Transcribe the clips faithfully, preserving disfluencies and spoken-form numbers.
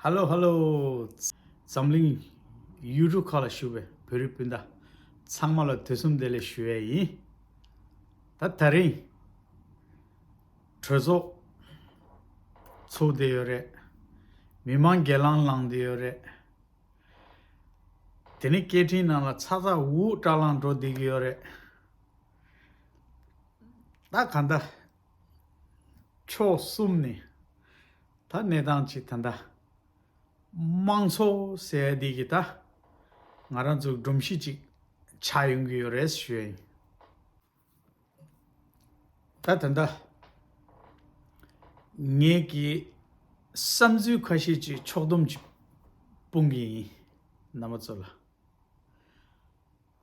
ཧ་ལོ་ཧ་ལོ། འཛམ་གླིང་ཡུལ་གྲུ་ཁག་ལ་བཞུགས་པའི་བོད་རིགས་སྤུན་ཟླ་ཚང་མ་ལ་དུས་གསུམ་བདེ་ལེགས་ཞུ་ཡས་ཡིན། ད་དེ་རིང་གྲོས་ཚོགས་ཚུགས་བསྡད་ཡོད་རེད། མི་མང་སྒེར་ལངས་ལངས་བསྡད་ཡོད་རེད། དེ་ནས་སྐད་འཕྲིན་ནང་ལ་ཚ་ཚ་འུར་འུར་སྐྲག་ལངས་འགྲོ་བསྡད་ཀྱི་ཡོད་རེད། ད་ག་འདྲ། ཕྱོགས་གསུམ་ནས་ད་གནས་སྟངས་ཅིག་ད་ལྟ་དམངས་གཙོ་ཟེར་ཡ་འདི་གི་ད་ང་རང་ཚོའི་སྒྲོམ་གཞི་ཅིག་ཆགས་ཡོང་གི་ཡོད་རེད་ཞུ་ཡ་ཡིན། ད་ད་ལྟ་ངེད་ཀྱི་བསམ་ཚུལ་ཁ་ཤས་ཅིག་ཕྱོགས་བསྡོམས་ཅིག་སྤུངས་གི་ཡིན། རྣམ་པ་ཚོ་ལ།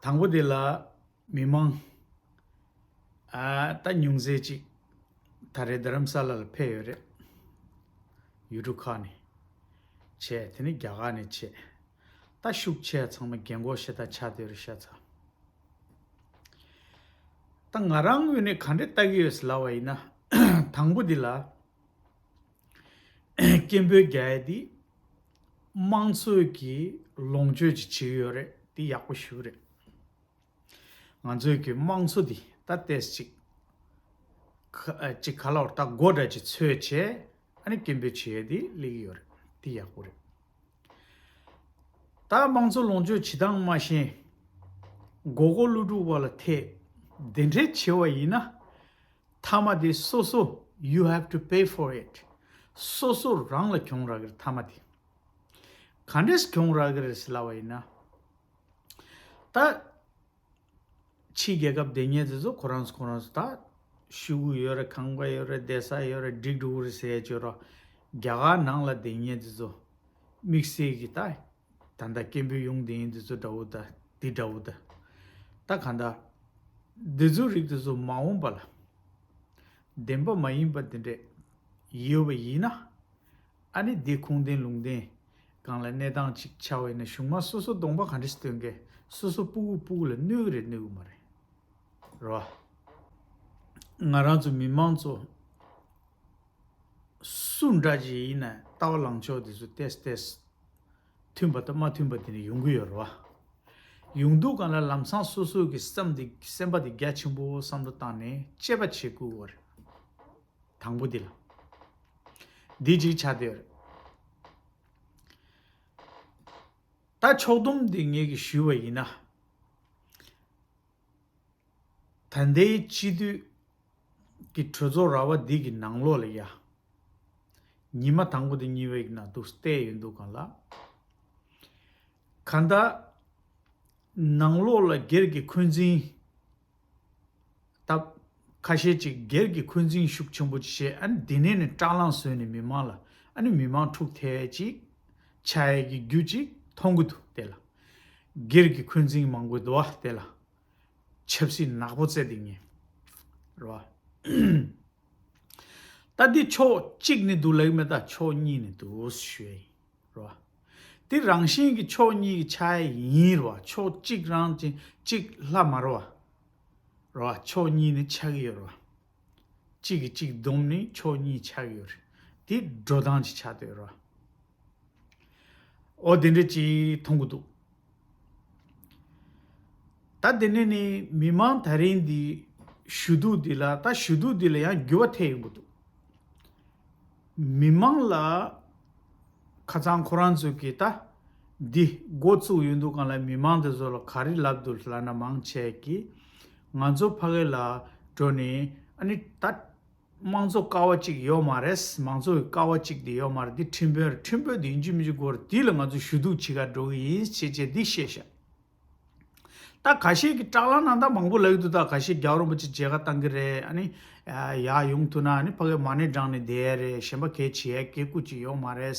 དང་པོ་དེ་ལ་མི་མང་ཨ་ད་ཉུང་ཚད་ཅིག་ད་རེས་རྡ་རམ་ས་ལ་ལ་ཕེབས་ཡོད་རེད། ཡུལ་གྲུ་ཁག་ནས་བྱས། དེ་ནས་རྒྱ་གར་ནས་བྱས། ད་ཤུགས་ཆེ་ཚང་མ་རྒན་གོག་ཤ་སྟག་ཆགས་བསྡད་ཡོད་རེད་ཤ་ཚ། ད་ང་རང་ངོས་ནས་ག་འདྲས་ལྟ་གི་ཡོད་ཟེར་ལབ་པ་ཡིན་ན། དང་པོ་འདི་ལ་སྐད་འབོད་རྒྱག་ཡ་འདི་དམངས་གཙོའི་གི་ལོངས་སྤྱོད་ཅིག་བྱེད་ཀྱི་ཡོད་རེད། འདི་ཡག་པོ་ཞེ་པོ་རེད། ང་ཚོའི་གི་དམངས་གཙོ་འདི་ད་ཏོག་ཙམ་ཅིག་ཁ་ཅིག་ག་ལབ་དགོས་རེད། ད་སྒོ་འདྲ་ཅིག་འཚོལ་བྱས་ཨ་ནི་སྐད་འབོད་བྱེད་ཡ་འདི་སླེབས་ཀྱི་ཡོད་རེད། འདི་ཡག་པོ་རེད། ད་དམངས་གཙོ་ལོངས་སྤྱོད་བྱེད་སྟངས་མ་ཤེས། མགོ་སྐོར་ཀླུ་སྒྲུབ་པ་ལ་ཐེབས། དེ་འདྲས་བྱས་པ་ཡིན་ན། མཐའ་མ་དེ་སོ་སོ། You have to pay for it. སོ་སོ་རང་ལ་གྱོང་རག་གི་རེད་མཐའ་མ་དེ། ག་འདྲས་གྱོང་རག་གི་རེད་ཟེར་ལབ་པ་ཡིན་ན། ད་ཕྱི་རྒྱལ་ཁབ་བསྡད་མཁན་དེ་ཚོ་ཁོ་རང་ཚོ་ཁོ་རང་ཚོ་ད་ཤོག་གུ་ཡོད་རེད། ཁང་པ་ཡོད་རེད། བསྡད་ས་ཡོད་རེད། འགྲིག་འགྲོ་གི་རེད་ཟེར་ཡས་བྱོས་རོགས། རྒྱ་གར་ནང་ལ་བསྡད་མཁན་དེ་ཚོ་དམིགས་བསལ་གྱི་ད་ད་ལྟ་སྐད་འབོད་ཡོང་བསྡད་མཁན་དེ་ཚོ་འདྲ་བོ་ད་འདི་འདྲ་བོ་ད། ད་ག་འདྲ། འདི་ཚོ་རིགས་དེ་ཚོ་མ་འོངས་པ་ལ་བདེན་པ་མ་ཡིན་པ་དེ་འདྲས་ཡོད་པ་ཡིན་ན། ཨ་ནི་འདི་ཁུངས་ལྡན་ལུང་ལྡན་སྒང་ལ་གནས་སྟངས་ཅིག་ཆགས་པ་ཡིན་ན། གཞུག་མ་སོ་སོ་གདོང་པ་ག་འདྲས་སྟོན་གི། སོ་སོ་སྤུ་གུ་སྤུ་གུ་ལ་གནོད་གི་རེད་གནོད་གི་མ་རེད། རེད་བ། ང་རང་ཚོ་མི་མང་ཚོ་སུ་འདྲ་ཅིག་ཡིན་ན་ལྟ་བ་ལངས་ཕྱོགས་དེ་ཚོ་ཏོག་ཙམ་ཏོག་ཙམ་མཐུན་པ་དང་མ་མཐུན་པ་དེ་འདྲ་ཡོང་གི་ཡོད་རེད་བ། ཡོང་དུས་སྒང་ལ་ལམ་སང་སོ་སོ་གི་བསམ་དེ་སེམས་པ་དེ་རྒྱ་ཆེན་པོ་བསམ་བློ་བཏང་ནས་དཔྱད་པ་བྱེད་དགོས་པ་རེད། དང་པོ་འདི་ལ། འདི་གཅིག་ཆགས་བསྡད་ཡོད་རེད། ད་ཕྱོགས་བསྡོམས་འདི་ངེད་ཀྱིས་ཞུས་པ་ཡིན་ན། ད་ལྟའི་སྤྱི་འཐུས་ཀྱི་གྲོས་ཚོགས་ར་བ་འདི་གི་ནང་ལོགས་ལ་ཡ། ཉི་མ་དང་པོ་དང་གཉིས་པའི་ནང་དུ་བལྟས་ཡོང་དུས་སྒང་ལ། གང་ལྟར་ནང་ལོགས་ལ་སྒེར་གྱི་འཁོན་འཛིན། ད་ཁ་ཤས་ཅིག་སྒེར་གྱི་འཁོན་འཛིན་ཤུགས་ཆེན་པོ་ཅིག་བྱས། ཨ་ནི་དེ་ནས་ནི་སྐྲག་ལངས་བཟོས་ནས་མི་མང་ལ་ཨ་ནི་མི་མང་འཁྲུག་ཐེབས་ཅིག་ཆགས་ཡས་ཀྱི་རྒྱུ་ཅིག་མཐོང་གི་འདུག་དེ་ལ་སྒེར་གྱི་འཁོན་འཛིན་མང་པོ་འདུག་བ། དེ་ལ་ཆབ་སྲིད་ནག་པོ་རྩེ་དེ་ངས་རེད་བ། ད་འདི་ཕྱོགས་གཅིག་ནས་འདུག་ལབ་ཀྱི་མེད། ད་ཕྱོགས་གཉིས་ནས་འདུག་ཞུ་ཡ་ཡིན། རེད་བ། དེ་རང་བཞིན་གྱི་ཕྱོགས་གཉིས་ཀྱི་ཆགས་ཡ་ཡིན་རེད་བ། ཕྱོགས་གཅིག་རང་ཅན་གཅིག་ལྷག་མ་རེད་བ། རེད་བ། ཕྱོགས་གཉིས་ནས་ཆགས་ཀྱི་ཡོད་རེད་བ། གཅིག་གིས་གཅིག་བསྡོམས་ནས་ཕྱོགས་གཉིས་ཆགས་ཀྱི་ཡོད་རེད། དེ་འགྲོ་སྟངས་ཅིག་ཆགས་བསྡད་ཡོད་རེད་བ། འོ་དེ་འདྲ་ཅིག་མཐོང་གི་འདུག་ད་དེ་ནས་ནི་མི་མང་ད་རིང་འདི་ཞུ་གཏུག་འདི་ལ། ད་ཞུ་གཏུག་འདི་ལ་ཡང་འགྱུར་བ་ཐེབས་ཡོང་གི་འདུག་མི་མང་ལ་ཁ་སང་ཁོ་རང་ཚོས་ཀྱི་ད་འདི་འགོ་བཙུགས་ཡོང་དུས་སྒང་ལ་མི་མང་དེ་ཚོ་ལ་ག་རེ་ལབ་འདུག་ལབ་ན། མང་ཆེ་གིས་ང་ཚོ་ཕ་གི་ལ་འགྲོ་ནས་ཨ་ནི་ད་དམངས་གཙོ་ཀ་བ་གཅིག་ཡོད་མ་རེད། མང་གཙོ་གི་ཀ་བ་གཅིག་དེ་ཡོད་མ་རེད། འདི་ཁྲིམས་དཔོན་རེད། ཁྲིམས་དཔོན་དེ་ཡིན་གཅིག་མིན་གཅིག་དགོས་རེད། དེ་ལ་ང་ཚོ་ཞུ་གཏུག་བྱེད་ག་འགྲོ་གི་ཡིན་ཞེས་བྱས་འདི་བཤད་ཤག་ད་ཁ་ཤས་ཀྱིས་སྐྲག་ལངས་གནང་སྟངས་མང་པོ་ལབ་ཀྱི་འདུག་ད་ཁ་ཤས་རྒྱལ་བ་རིན་པོ་ཆེ་མཇལ་ཁ་བཏང་གི་རེད། ཨ་ནི་ཡར་ཡོང་ཐུབ་ན་ཨ་ནི་ཕ་གིར་མ་ཎི་བགྲངས་ནས་བསྡད་ཡ་རེད། གཞན་པ་གལ་ཆེ་ཡ་སྐད་སྐུ་ཅིག་ཡོད་མ་རེད།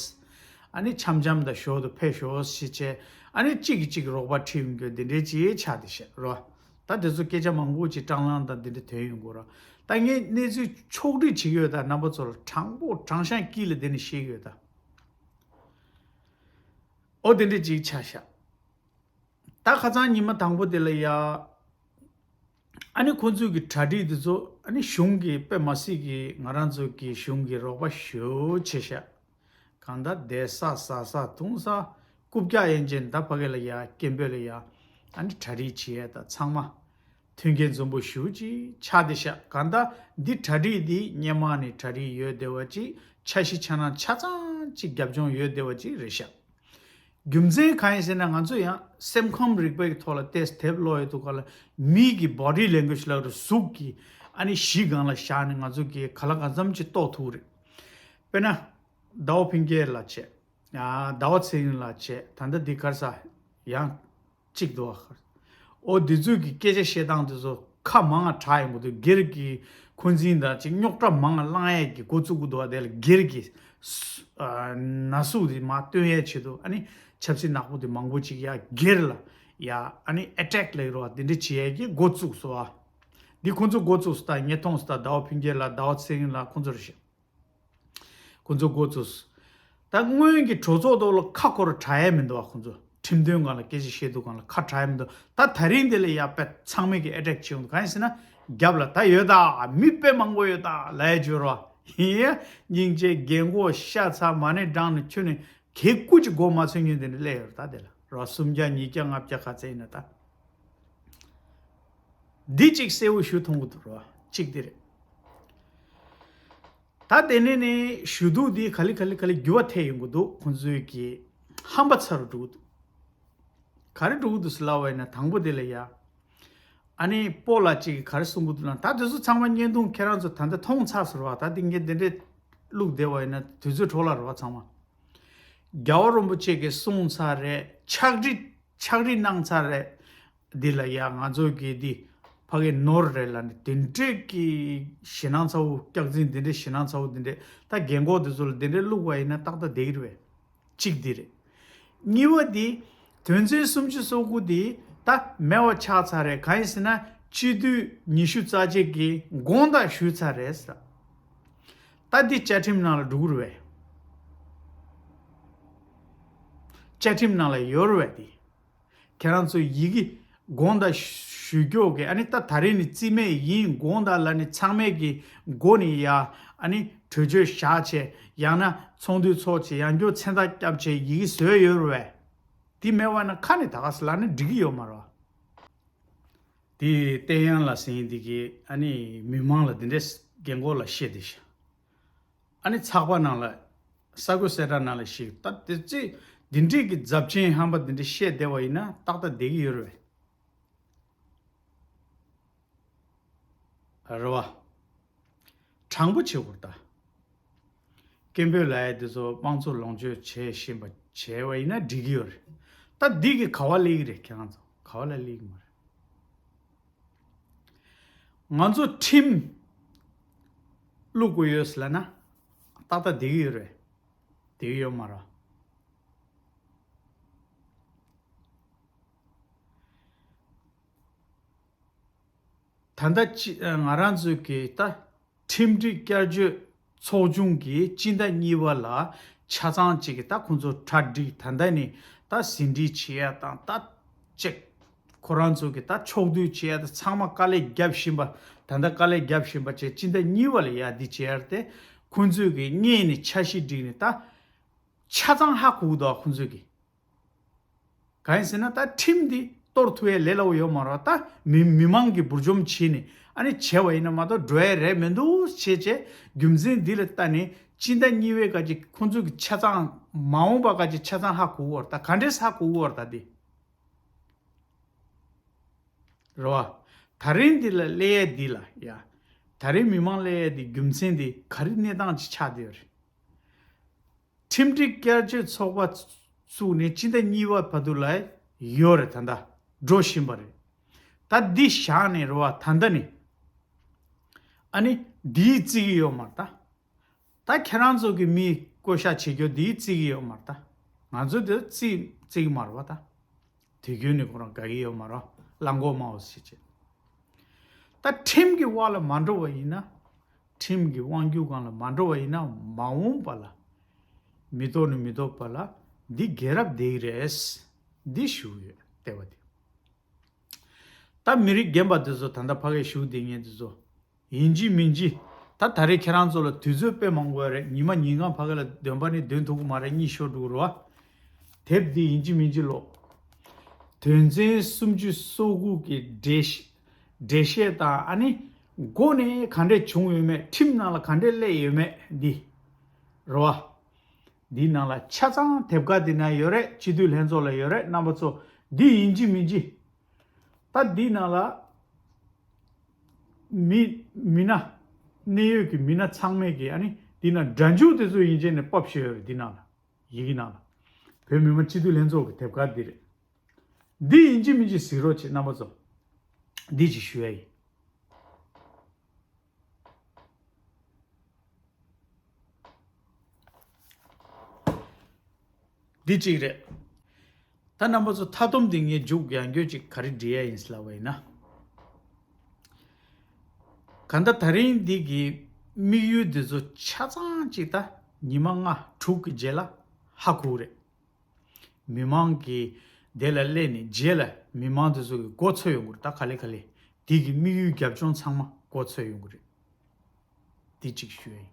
ཨ་ནི་འཆམ་འཆམ་དང་ཞོར་དུ་ཕེབས་ཤོག་ཞེས་བྱས། ཨ་ནི་གཅིག་གིས་གཅིག་རོགས་པ་ཁྲིད་ཡོང་རྒྱུ་འདི་འདྲའི་ཅིག་ཆགས་བསྡད་ཤག་རོ། ད་དེ་ཚོ་སྐད་ཆ་མང་པོ་ཅིག་སྐྲག་ལངས་དང་འདི་འདྲ་ཐོན་ཡོང་གི་རོ། ད་ངས་གནས་ཚུལ་ཕྱོགས་སྒྲིག་བྱེད་ཀྱི་ཡོད། ད་རྣམ་པ་ཚོ་ལ་དྲང་པོ་དྲང་གཞག་དཀྱིལ་ལ་བསྡད་ནས་བཤད་ཀྱི་ཡོད་ད། འོ་དེ་འདྲ་ཅིག་ཆགས་ཤག་ད་ཁ་སང་ཉི་མ་དང་པོ་དེ་ལ་ཡ། ཨ་ནི་ཁོང་ཚོའི་གི་གྲ་སྒྲིག་དེ་ཚོ་ཨ་ནི་གཞུང་གི་དཔེ་མ་སྲིད་ཀྱི་ང་རང་ཚོ་གི་གཞུང་གི་རོགས་པ་ཞེ་པོ་བྱས་ཤག་གང་ལྟར་བསྡད་ས་ཟ་ས་འཐུང་ས་རྐུབ་བཀྱག་ཡན་ཆད་ད་ཕ་གི་ལ་ཡ་སྐད་འབོད་ལ་ཡ་ཨ་ནི་གྲ་སྒྲིག་བྱེད་ཡས་ད་ཚང་མ་མཐུན་རྐྱེན་འཛོམས་པོ་ཞུ་ཅིག་ཆགས་བསྡད་ཤག་གང་ལྟར་འདི་གྲ་སྒྲིག་འདི་སྔོན་མ་ནས་གྲ་སྒྲིག་ཡོད་བསྡད་པ་ཅིག་འཆར་གཞི་འཆར་སྣང་ཆ་ཚང་ཅིག་རྒྱབ་ལྗོངས་ཡོད་བསྡད་པ་ཅིག་རེད་ཤག་རྒྱུ་མཚན་གང་ཡིན་ཟེར་ན་ང་ཚོ་ཡང་སེམས་ཁམས་རིག་པའི་ཐོག་ལ་ཏོག་ཙམ་དེབ་ཀློག་ཡོད་དུས་སྐབས་ལ་མི་གི་body language ལབ་རེད། གཟུགས་ཀྱི་ཨ་ནི་གཞི་སྒང་ལ་བཞག་ནས་ང་ཚོ་གི་ག་ལ་གང་འཚམ་ཅིག་རྟོགས་ཐུབ་རེད། དཔེར་ན་ཟླ་བ་ཕུན་སྐྱིད་ལགས་བྱས། ཨ་ཟླ་བ་ཚེ་རིང་ལགས་བྱས། ད་ལྟ་འདི་ག་རེ་ཟ་ཡང་གཅིག་འདུག་ཨ། ཨོ་འདི་ཚོས་ཀྱི་སྐད་ཆ་བཤད་སྟངས་དེ་ཚོ་ཁ་མང་ང་དྲག་ཡོང་གི་འདུག་སྒེར་གྱི་འཁོན་འཛིན་དང་ཅིག་རྙོག་དྲ་མང་ང་བསླང་ཡས་ཀྱི་འགོ་བཙུགས་ཀྱི་འདུག་ཨ། དེ་ལ་སྒེར་གྱི་ཨ་ན་ཟུག་དེ་མར་སྟོན་ཡས་ཆེད་དུ་ཨ་ནི་ཆབ་སྲིད་ནག་པོ་དེ་མང་པོ་ཅིག་ཡ་སྒེར་ལ་ཡ་ཨ་ནི་attack ལབ་རོ་དེ་འདྲ་བྱེད་ཡས་ཀྱི་འགོ་བཙུགས་སོ་ཨ། འདི་ཁོང་ཚོ་འགོ་བཙུགས་སོ། ད་ངས་མཐོང་སོ། ད་ཟླ་བ་ཕུན་སྐྱིད་ལགས་ཟླ་བ་ཚེ་རིང་ལགས་ཁོང་ཚོ་རེད་ཤག་ཁོ་ཚོ་འགོ་བཙུགས། ད་སྔོན་གྱི་གྲོས་ཚོགས་ཐོག་ལ་ཁ་འཁོར་དྲག་ཡས་མི་འདུག་བ། ཁོ་ཚོ་ཁྲིམས་དོན་སྒང་ལ་སྐད་ཆ་བཤད་དུས་སྒང་ལ་ཁ་དྲག་ཡས་མི་འདུག་ད་ད་རིང་འདི་ལ་ཡ་དཔེ་ཚང་མས་ཀྱི་ཨེ་ཊེག་བྱེད་ཡོང་འདུག་གང་ཡིན་ཟེར་ན་རྒྱབ་ལ་ད་ཡོད་ད་མི་དཔེ་མང་པོ་ཡོད་ད་ལབ་ཡས་བྱོས་རོགས། ཡིན་ཡ་སྙིང་རྗེ་རྒན་གོག་ཤ་ཚ་མ་ཎི་བགྲངས་ནས་ཁྱོད་ནི་གད་སྐུ་ཅིག་མགོ་མ་ཚོས་ཉིན་དེ་འདྲ་སླེབས་ཡོད་ད། དེ་ལ་རོགས་སུམ་བརྒྱ་ཉིས་བརྒྱ་ལྔ་བརྒྱ་ག་ཚད་ཡིན་ན་ད། འདི་གཅིག་གསལ་བོ་ཞུ་མཐོང་གི་འདུག་རོགས། གཅིག་འདི་རེད། ད་དེ་ནས་ནི་ཞུ་གཏུག་འདི་ག་ལེ་ག་ལེ་ག་ལེ་འགྱུར་བ་ཐེབས་ཡོང་གི་འདུག་ཁོང་ཚོའི་གི་ཧམ་པ་ཚ་རུ་འགྲོ་གི་འདུག་ག་རེ་འགྲོ་གི་འདུག་ཟེར་ལབ་པ་ཡིན་ན་དང་པོ་དེ་ལ་ཡ། ཨ་ནི་སྤོ་ལགས་གཅིག་གིས་ག་རེ་གསུང་གི་འདུག་ལབ་ན་ད་དེ་ཚོ་ཚང་མ་བརྙན་ཐུང་ཁྱེད་རང་ཚོ་ད་ལྟ་མཐོང་ཚར་ཟེར་བ། ད་འདི་ངས་འདི་འདྲས་བླུགས་བསྡད་པ་ཡིན་ན་དུས་ཚོད་འཕྲོ་བརླག་རེད་བ་ཚང་མ། རྒྱལ་བ་རིན་པོ་ཆེ་གིས་གསུངས་ཚར་རེད། ཕྱག་བྲིས་ཕྱག་བྲིས་གནང་ཚར་རེད། འདི་ལ་ཡ་ང་ཚོ་གི་འདི་ཕ་གི་ནོར་རེད་ལབ་ནས་དེ་འདྲས་ཀྱི་ཞེད་སྣང་ཚ་བོ་སྐྱག་རྫུན་དེ་འདྲས་ཞེད་སྣང་ཚ་བོ་དེ་འདྲས་ད་རྒན་གོག་དེ་ཚོ་ལ་དེ་འདྲས་བླུགས་པ་ཡིན་ན་ཏག་ཏག་བསྡད་ཀྱི་རེད་པས། གཅིག་འདི་རེད། གཉིས་པ་འདི་དོན་ཚན་སུམ་ཅུ་སོ་དགུ་འདི་ད་མེད་པ་ཆགས་ཚར་རེད། གང་ཡིན་ཟེར་ན་སྤྱི་འཐུས་ཉི་ཤུ་རྩ་གཅིག་གི་དགོངས་དག་ཞུས་ཚར་རེད་ཟེར། ད་འདི་བཅའ་ཁྲིམས་ནང་ལ་འགྲོ་གི་རེད་པས། བཅའ་ཁྲིམས་ནང་ལ་ཡོད་རེད་པས་འདི། ཁྱེད་རང་ཚོ་ཡི་གེ་དགོངས་དག་ཞུ་རྒྱུ་གི་ཨ་ནི་ད་ད་རེས་ནི་རྩིས་མེད་ཡིན་དགོངས་དག་ལབ་ནི་ཚང་མས་ཀྱི་མགོ་ནས་ཡ་ཨ་ནི་གྲོས་ཆོད་བཞག་བྱས་ཡང་ན་ཚོགས་འདུ་ཚོགས་བྱས་ཡང་བསྐྱར་མཚན་རྟགས་བརྒྱབ་བྱས་ཡི་གེ་བཟོས་ཡོད་རེད་པས། དེ་མེད་པ་ན་ཁ་ནས་ད་ག་ཟེ་ལབ་ན་འགྲིག་གི་ཡོད་མ་རེད། དེ་བསྟན་དབྱངས་ལགས་ཟེར་མཁན་དེ་གིས་ཨ་ནི་མི་མང་ལ་དེ་འདྲས་རྒན་གོག་ལ་བཤད་བསྡད་ཤག་ཨ་ནི་ཚགས་པར་ནང་ལ་ས་རྒོད་གསལ་བསྒྲགས་ནང་ལ་ཞིག་ད་དེ་ཚེ་འདི་འདྲས་ཀྱི་རྫབ་ཆེན་ཧམ་པ་འདི་འདྲས་བཤད་བསྡད་པ་ཡིན་ན་ཏག་ཏག་བསྡད་ཀྱི་ཡོད་རེད་པས། རེད་པ། དྲང་པོ་བྱེད་དགོས་ད། སྐད་འབོད་ལབ་ཡས་དེ་ཚོ་དམངས་གཙོ་ལོངས་སྤྱོད་བྱེད་བཞིན་པ་བྱས་པ་ཡིན་ན་འགྲིག་གི་ཡོད་རེད། ད་འདི་གི་ག་བ་སླེབས་ཀྱི་རེད། ཁྱེད་རང་ཚོ་ག་བ་ལ་སླེབས་ཀྱི་མ་རེད། ང་ཚོ་ཁྲིམས་བླུག་དགོས་ཡོད་ཟེར་ལབ་ན་ཏག་ཏག་བསྡད་ཀྱི་ཡོད་རེད། བསྡད་ཀྱི་ཡོད་མ་རེད། ད་ལྟ་ཅི་ང་རང་ཚོའི་གི་ད་ཁྲིམས་སྒྲིག་བསྐྱར་བཅོས་ཚོགས་ཆུང་གིས་སྤྱི་ཟླ་གཉིས་པ་ལ་ཆ་ཚང་གཅིག་གི་ད་ཁོང་ཚོ་གྲ་སྒྲིག་ད་ལྟ་ནས་ད་ཟིན་བྲིས་བྱེད་ཡ་དང་ད་ཅིག་ཁོ་རང་ཚོ་གི་ད་ཕྱོགས་བསྡུས་བྱེད་ཡ་ད་ཚང་མ་དཀའ་ལས་བརྒྱབ་བཞིན་པ། ད་ལྟ་དཀའ་ལས་བརྒྱབ་བཞིན་པ་བྱས་སྤྱི་ཟླ་གཉིས་པ་ལ་ཡ་འདི་བྱེད་ཡ་དེ་ཁོང་ཚོས་གི་སྔས་ནས་འཆར་གཞི་བསྒྲིགས་ནས་ད་ཆ་ཚང་ཧ་གོ་གི་འདུག་ཁོང་ཚོས་གི། གང་ཡིན་ཟེར་ན་ད་ཁྲིམས་འདི་གཏོར་ཐུབ་ཡས་ལས་སླ་པོ་ཡོད་མ་རེད། ད་མི་མི་མང་གི་འབུར་འཇོམས་བྱས་ནས་ཨ་ནི་བྱས་པ་ཡིན་ན་མ་གཏོགས་འགྲོ་ཡས་རེད་མི་འདུག་བྱས་བྱས་རྒྱུ་མཚན་འདི་ལ་ལྟ་ནས་སྤྱི་ཟླ་གཉིས་པའི་སྐབས་ཀྱི་ཁོང་ཚོ་གི་ཆ་ཚང་མ་འོངས་པ་སྐབས་ཀྱི་ཆ་ཚང་ཧ་གོ་གི་ཡོད་རེད། ད་ག་འདྲས་ཧ་གོ་གི་ཡོད་རེད་ད་འདི། རེད་བ། ད་རིང་འདི་ལ་སླེབས་ཡས་འདི་ལ་ཡ། ད་རིང་མི་མང་སླེབས་ཡས་འདི་རྒྱུ་མཚན་འདི་ག་རེ་གནས་སྟངས་ཅིག་ཆགས་བསྡད་ཡོད་རེད། ཁྲིམས་སྒྲིག་བསྐྱར་བཅོས་ཚོགས་པ་བཙུགས་ནས་སྤྱི་ཟླ་གཉིས་པ་བར་དུ་ལ་ཡོད་རེད། ད་ལྟ་འགྲོ་བཞིན་པ་རེད། ད་འདི་བཞག་ནས་རེད་བ། ད་ལྟ་ནས་ཨ་ནི་འདིའི་བརྩི་གི་ཡོད་མ་རེད་ད། ད་ཁྱེད་རང་ཚོ་གི་མི་བསྐོ་བཞག་བྱེད་རྒྱུ་འདིའི་བརྩི་གི་ཡོད་མ་རེད་ད། ང་ཚོ་འདི་བརྩི་བརྩི་གི་མ་རེད་བ་ད། དུས་རྒྱུན་ནས་ཁོ་རང་དགའ་གི་ཡོད་མ་རེད། གླང་གོག་དམར་པོ་ཟེར་བྱས། ད་ཁྲིམས་ཀྱི་དབང་ལ་མ་འགྲོ་བ་ཡིན་ན། ཁྲིམས་ཀྱི་དབང་སྒྱུར་སྒང་ལ་མ་འགྲོ་བ་ཡིན་ན་མ་འོངས་པ་ལ། མི་ཐོག་ནས་མི་ཐོག་པ་ལ་འདི་རྒྱལ་རབས་བསྡད་ཀྱི་རེད། འདི་ཞུ་གི་ཡོད་ལྟེ་བ་འདི། ད་མི་རིགས་རྒན་པ་དེ་ཚོ་ད་ལྟ་ཕ་གིར་བཞུགས་བསྡད་མཁན་དེ་ཚོ་ཡིན་གཅིག་མིན་གཅིག་ ད་ད་རེས་ཁྱེད་རང་ཚོ་ལ་དུས་ཚོད་དཔེ་མང་པོ་ཡོད་རེད། ཉི་མ་ཉིན་གང་ཕ་གི་ལ་འདོན་པ་ནི་འདོན་ཐུབ་ཀྱི་མ་རེད། གཉིད་ཤོར་འགྲོ་གི་རེད་བ། དེབ་འདི་ཡིན་གཅིག་མིན་གཅིག་ཀློག་དོན་ཚན་སུམ་ཅུ་སོ་དགུ་གི་འགྲེལ་བཤད་འགྲེལ་བཤད་དང་། ཨ་ནི་མགོ་ནས་ག་འདྲས་བྱུང་ཡོད་མེད། ཁྲིམས་ནང་ལ་ག་འདྲས་སླེབས་ཡོད་མེད་འདི་རེད་བ། འདི་ནང་ལ་ཆ་ཚང་དེབ་ཀ་འདི་ན་ཡོད་རེད། སྤྱི་འཐུས་ལྷན་ཚོགས་ལ་ཡོད་རེད། རྣམ་པ་ཚོ་འདི་ཡིན་གཅིག་མིན་གཅིག་ད་འདི་ནང་ལ་མི་མི་སྣ་གནད་ཡོད་ཀྱི་མི་སྣ་ཚང་མས་ཀྱི་ཨ་ནི་འདི་ན་སྒྲ་འཇུག་དེ་ཚོ་ཡིན་གཅིག་ནས་ཕབ་བཞག་ཡོད་རེད། འདི་ནང་ལ་ཡི་གེ་ནང་ལ་བོད་མི་མང་སྤྱི་འཐུས་ལྷན་ཚོགས་ཀྱི་དེབ་ཀ་འདི་རེད། འདི་ཡིན་གཅིག་མིན་གཅིག་གཟིགས་རོགས་བྱེད། རྣམ་པ་ཚོ་འདི་ཅིག་ཞུ་ཡ་ཡིན། འདི་གཅིག་རེད། ད་རྣམ་པ་ཚོ་མཐའ་སྡོམ་འདི་ངས་མཇུག་ཡང་བསྐྱར་ཅིག་ག་རེ་འབྲི་ཡ་ཡིན་ལབ་པ་ཡིན་ན། གང་ལྟར་ད་རིང་འདི་གི་དམིགས་ཡུལ་འདི་ཚོ་ཆ་ཚང་ཅིག་ད་ཉི་མ་ལྔ་དྲུག་གི་རྗེས་ལ་ཧ་གོ་གི་རེད། མི་མང་གི་དེ་ལ་སླེབས་ནས་རྗེས་ལ་མི་མང་དེ་ཚོ་གི་མགོ་ཚོས་ཡོང་གི་རེད། ད་ག་ལེ་ག་ལེ་དེ་གི་དམིགས་ཡུལ་རྒྱབ་ལྗོངས་ཚང་མ་མགོ་ཚོས་ཡོང་གི་རེད། དེ་གཅིག་ཞུ་ཡ་ཡིན།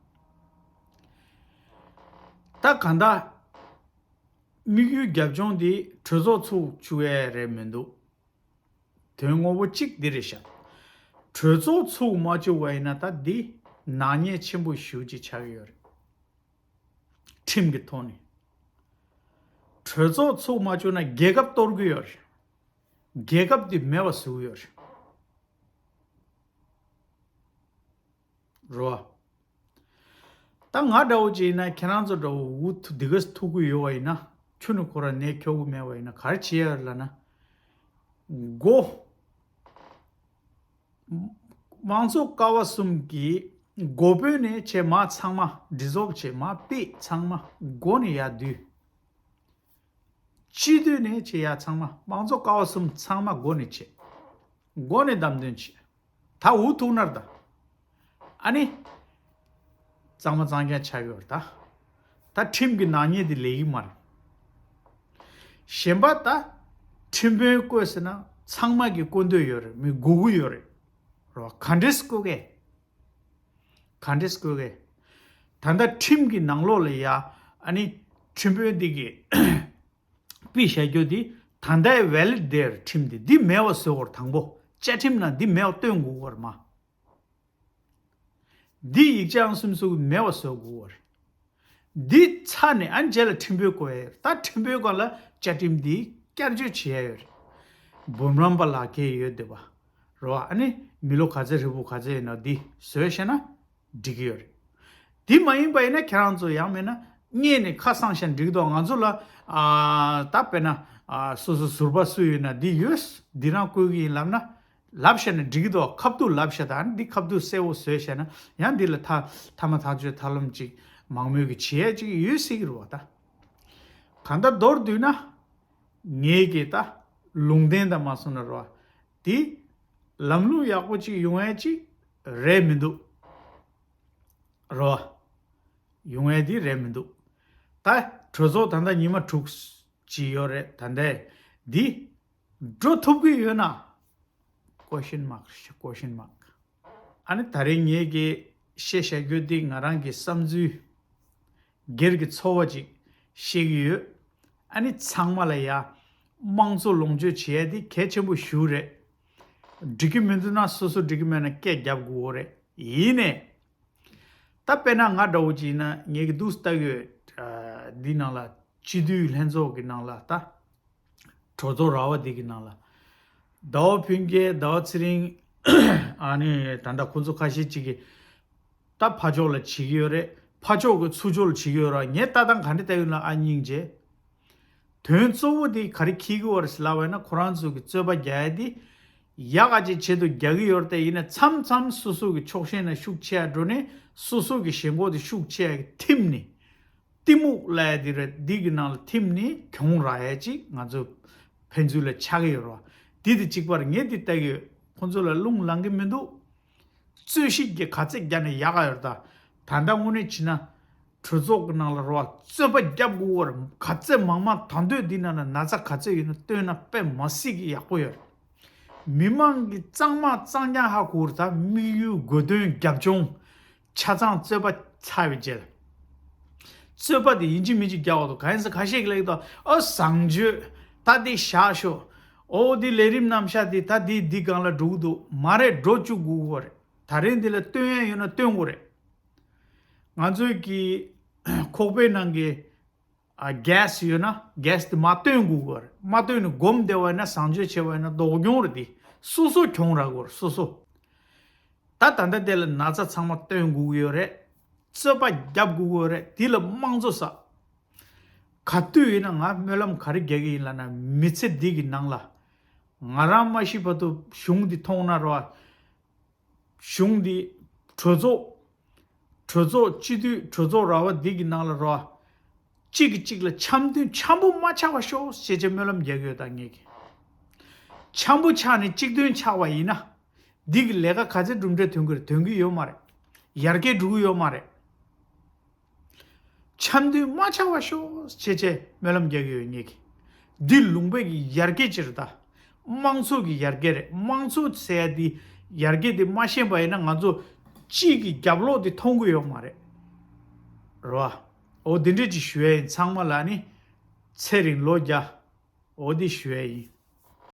ད་གང་ལྟར་དམིགས་ཡུལ་རྒྱབ་ལྗོངས་དེ་གྲོས་ཚོགས་ཚུགས་བཅུག་ཡ་རེད་མི་འདུག་དོན་དངོས་པོ་གཅིག་འདི་རེད་ཤག་གྲོས་ཚོགས་ཚུགས་མ་བཅུག་པ་ཡིན་ན་ད་འདི་ནག་ཉེས་ཆེན་པོ་ཞེ་པོ་ཅིག་ཆགས་ཀྱི་ཡོད་རེད། ཁྲིམས་ཀྱི་ཐོག་ནས། གྲོས་ཚོགས་ཚུགས་མ་བཅུག་ན་རྒྱལ་ཁབ་གཏོར་གྱི་ཡོད་རེད། རྒྱལ་ཁབ་འདི་མེད་པ་བཟོ་གི་ཡོད་རེད། རོ། ད་ང་འདྲ་བོ་ཅིག་ཡིན་ན་ཁྱེད་རང་ཚོ་འདྲ་བོ་འུ་ཐུག་འདི་ག་ཐུག་གི་ཡོད་པ་ཡིན་ན། ཁྱོད་ནི་ཁོ་ར་ནས་ཁྱོ་གུ་མེད་པ་ཡིན་ན་ག་རེ་བྱེད་ཡ་ལབ་ན། མགོ། དམངས་གཙོ་ཀ་བ་གསུམ་གྱི་འགོ་དཔོན་ནས་བྱས་མ་ཚང་མ་འདི་ཚོ་བྱས་མ་པེ་ཚང་མ་མགོ་ནས་ཡར་བསྡུས། སྤྱི་འཐུས་ནས་བྱས་ཡ་ཚང་མ་དམངས་གཙོ་ཀ་བ་གསུམ་ཚང་མ་མགོ་ནས་བྱས། མགོ་ནས་བདམས་ཐོན་བྱས། ད་འུ་ཐུག་ནར་ད། ཨ་ནི། གཙང་མ་གཙང་རྐྱང་ཆགས་ཡོད་རེད་ད། ད་ཁྲིམས་ཀྱི་ནག་ཉེས་དེ་ལས་ཀྱི་མ་རེད། གཞན་པ་ད། ཁྲིམས་དཔོན་བསྐོས་ཟེར་ན་ཚང་མ་གི་བསྐོ་འདོད་ཡོད་རེད། མི་དགོས་ཀྱི་ཡོད་རེད། རོ། ག་འདྲས་བསྐོ་གས། ག་འདྲས་བསྐོ་གས། ད་ལྟ་ཁྲིམས་ཀྱི་ནང་ལོགས་ལ་ཡ། ཨ་ནི། ཁྲིམས་དཔོན་འདི་གི་པི་བྱ་རྒྱུ་འདི་ད་ལྟའི་ཝེ་ལིཌ་དེར་ཁྲིམས་འདི་འདི་མེད་པ་བཟོ་དགོས་རེད། དང་པོ་བཅའ་ཁྲིམས་ནང་འདི་མེད་པ་སྟོན་དགོས་རེད་མ། འདི་ཡིག་ཆ་ཨང་གསུམ་སུ་མེད་པ་བཟོ་དགོས་རེད། འདི་ཚར་ནས་ཨ་ནི་རྗེས་ལ་ཁྲིམས་དཔོན་བསྐོ་ཡ་ཡོད་རེད། ད་ཁྲིམས་དཔོན་སྒང་ལ་བཅའ་ཁྲིམས་འདི་བསྐྱར་བཅོས་བྱེད་ཡ་ཡོད་རེད། འབུམ་རམས་པ་ལག་འཁྱེར་ཡོད་འདོད་པ་རོ། ཨ་ནི་མི་ལོ་ག་ཚོད་རིང་པོ་ག་ཚོད་ཡིན་ན་འདི་བཟོས་ཤེ་ན། འགྲིག་གི་ཡོད་རེད། དེ་མ་ཡིན་པ་ཡིན་ན་ཁྱེད་རང་ཚོ་ཡང་མིན་ན་སྔོན་ནས་ཁ་གསང་བཞག་འགྲིག་འདུག་ང་ཚོ་ལ་ཨ་ད་དཔེར་ན་ཨ་སོ་སོ་ཟུར་པ་སུ་ཡོད་ན་འདི་ཡོད། འདི་རང་བསྐོ་གི་ཡིན་ལབ་ན་ལབ་བཞག་ན་འགྲིག་གི་འདུག་ཁ་བསྡུར་ལབ་བཞག་ད་འདི་ཁ་བསྡུར་གསལ་བོ་བཟོས་བཞག་ན་ཡང་འདི་ལ་ཐ་ཐ་མ་ཐག་གཅོད་ཐབས་ལམ་ཅིག་མང་མོས་ཀྱི་བྱེད་ཡས་ཅིག་ཡོད་སྲིད་ཀྱི་རེད་བ། ད་གང་ལྟར་མདོར་བསྡུས་ན་ངེད་ཀྱི་ད་ལུང་བསྟན་དང་མ་སོང་ན་རེད་བ། དེ་ལམ་ལུགས་ཡག་པོ་ཅིག་ཡོང་ཡ་ཅིག་རེད་མི་འདུག་རོ། ཡོང་ཡ་དེ་རེད་མི་འདུག་ད་གྲོས་ཚོགས་ད་ལྟ་ཉི་མ་དྲུག་ཅིག་ཡོད་རེད། ད་ལྟ་འདི་འགྲོ་ཐུབ་ཀྱི་ཡོད་ན། ཀོ་ཤིན་མཱག་ཀོ་ཤིན་མཱག་ཨ་ནི་ད་རེས་ངེད་ཀྱི་བཤད་བྱ་རྒྱུ་འདི་ང་རང་གི་བསམ་ཚུལ་སྒེར་གྱི་ཚོར་བ་ཅིག་བཤད་ཀྱི་ཡོད། ཨ་ནི་ཚང་མ་ལ་ཡ་དམངས་གཙོ་ལོངས་སྤྱོད་བྱེད་ཡ་འདི་གལ་ཆེན་པོ་ཞིག་རེད། འགྲིག་གི་མི་འདུག་ན་སོ་སོ་འགྲིག་གི་མེད་ན་སྐད་རྒྱབ་དགོས་རེད། ཡིན་ནའི། ད་དཔེར་ན་ང་འདྲ་བོ་ཅིག་ཡིན་ན་ངེད་ཀྱི་འདུག་ལྟ་གི་ཡོད། ཨ་འདི་ནང་ལ་སྤྱི་འཐུས་ལྷན་ཚོགས་ཀྱི་ནང་ལ་ད། གྲོས་ཚོགས་ར་བ་འདི་གི་ནང་ལ། ཟླ་བ་ཕུན་སྐྱིད་ཟླ་བ་ཚེ་རིང་། ཨ་ནི་ད་ལྟ་ཁོ་ཚོ་ཁ་ཤས་ཅིག་གིས། ད་ཕར་ཕྱོགས་ལ་བྱེད་ཀྱི་ཡོད་རེད། ཕར་ཕྱོགས་ཀྱི་ཚུར་ཕྱོགས་ལ་བྱེད་ཀྱི་ཡོད་རེད། ངས་ལྟ་སྟངས་ག་འདྲ་ལྟ་ཡོད་ན་ཨ་སྙིང་རྗེ། དོན་གཙོ་བོ་དེ་ག་རེ་འཁྱེར་གྱི་ཡོད་རེད་ཟེར་ལབ་པ་ཡིན་ན་ཁོ་རང་ཚོ་གི་རྩོད་པ་རྒྱག་ཡ་དེ། ཡག་ག་ཅིག་བྱེད་དུ་རྒྱག་གི་ཡོད་རེད་དེ་ཡིན་ན་མཚམས་མཚམས་སོ་སོ་གི་ཕྱོགས་ཞེན་ན་ཤུགས་ཆེ་ཡ་འགྲོ་ནས་སོ་སོ་གི་ཞེན་ཁོག་དེ་ཤུགས་ཆེ་ཡ་གི་ཐིམ་ནས། གཏི་མུག་ལབ་ཡ་དེ་རེད། འདི་གི་ནང་ལ་ཐིམ་ནས་གྱོང་རག་ཡ་ཅིག་ང་ཚོ་ཕན་ཚུན་ལ་ཆགས་ཀྱི་ཡོད་རེད་བ། འདི་དེ་གཅིག་པར་ངས་འདི་ལྟ་གི་ཡོད། ཁོང་ཚོ་ལ་རླུང་ལངས་གི་མི་འདུག་རྩོད་གཞི་གི་ག་ཚད་རྒྱག་ནས་ཡག་ག་ཡོད་རེད་ད། ད་ལྟ་དངོས་གནས་བྱས་ན་གྲོས་ཚོགས་ཀྱི་ནང་ལ་རེད་བ་རྩོད་པ་རྒྱབ་དགོས་པ་རེད། ག་ཚད་མང་མང་ད་འདོད་འདི་ནང་ལ་ན་ཚ་ག་ཚད་ཡོད་ན་བཏོན་ན་དཔེ་མ་སྲིད་ཀྱི་ཡག་པོ་ཡོད་རེད། མི་མང་གི་གཙང་མ་གཙང་རྐྱང་ཧ་གོ་རེད་ད། དམིགས་ཡུལ་དགོས་དོན་རྒྱབ་ལྗོངས། ཆ་ཚང་རྩོད་པ་ཚར་བའི་རྗེས་ལ། རྩོད་པ་དེ་ཡིན་གཅིག་མིན་གཅིག་རྒྱག་འོ་དོ། གང་ཡིན་ཟེར་ཁ་ཤས་ཀྱིས་ལབ་ཀྱི་འདུག་ཨ་བཟང་སྤྱོད་ད་དེ་བཞག་ཤོག་ཨོ་དེ་ལས་རིམ་རྣམ་གཞག་དེ་ད་དེ་འདི་སྒང་ལ་འགྲོ་གི་འདུག་མ་རེད། འགྲོ་བཅུག་དགོས་ཀྱི་ཡོད་རེད། ད་རིང་འདི་ལ་སྟོན་ཡ་ཡོད་ན་སྟོན་དགོས་རེད། ང་ཚོའི་གི་ཁོག་པའི་ནང་གི་ཨ་གེ་སི་ཡོད་ན་གེ་སི་དེ་མ་བཏོན་དགོས་ཀྱི་ཡོད་རེད། མ་བཏོན་ནས་སྒོམ་བསྡད་པ་ཡིན་ན་བཟང་སྤྱོད་བྱས་པ་ཡིན་ན་སྡུག་གྱོང་རེད། དེ་སོ་སོ་གྱོང་རག་གི་ཡོད་རེད། སོ་སོ། ད་ད་ལྟ་དེ་ལ་ན་ཚ་ཚང་མ་སྟོན་དགོས་ཀྱི་ཡོད་རེད། རྩོད་པ་རྒྱབ་དགོས་ཀྱི་ཡོད་རེད། དེ་ལ་དམངས་གཙོ་ཟེར། ག་དུས་ཡིན་ན་ང་སྨོན་ལམ་ག་རེ་རྒྱག་གི་ཡིན་ལབ་ན། མི་ཚེ་འདི་གི་ནང་ལ་ང་རང་མ་ཤི་བར་དུ་གཞུང་འདི་མཐོང་ན་རོ། གཞུང་འདི་གྲོས་ཚོགས་གྲོས་ཚོགས་སྤྱི་འཐུས་གྲོས་ཚོགས་ར་བ་འདི་གི་ནང་ལ་རོ། གཅིག་གིས་གཅིག་ལ་འཆམ་མཐུན་འཆམ་པོ་མ་ཆགས་པ་ཤོག་ཞེས་བྱས་སྨོན་ལམ་རྒྱག་གི་ཡོད། ད་ངེད་ཀྱིས་འཆམ་པོ་ཆགས་ནས་གཅིག་མཐུན་ཆགས་པ་ཡིན་ན། འདི་གི་ལས་ཀ་ག་ཚད་གྲུབ་འབྲས་ཐོན་གི་རེད། ཐོན་གི་ཡོད་མ་རེད། ཡར་རྒྱས་འགྲོ་གི་ཡོད་མ་རེད། འཆམ་མཐུན་མ་ཆགས་པ་ཤོག་ཅེས་བྱས་སྨོན་ལམ་རྒྱག་གི་ཡོད། ངེད་ཀྱིས་འདི་ལུང་པའི་གི་ཡར་རྒྱས་ཅིག་རེད། ད་དམངས་གཙོ་གི་ཡར་རྒྱས་རེད། དམངས་གཙོ་ཟེར་ཡ་འདི་ཡར་རྒྱས་འདི་མ་ཤེས་པ་ཡིན་ན་ང་ཚོ་གཅིག་གི་རྒྱབ་ལོགས་འདི་མཐོང་གི་ཡོད་མ་རེད། རེད་བ། འོ་འདི་འདྲས་ཅིག་ཞུ་ཡ་ཡིན། ཚང་མ་ལ་ནི་ཚེ་རིང་ལོ་བརྒྱ། འོ་འདི་ཞུ་ཡ་ཡིན།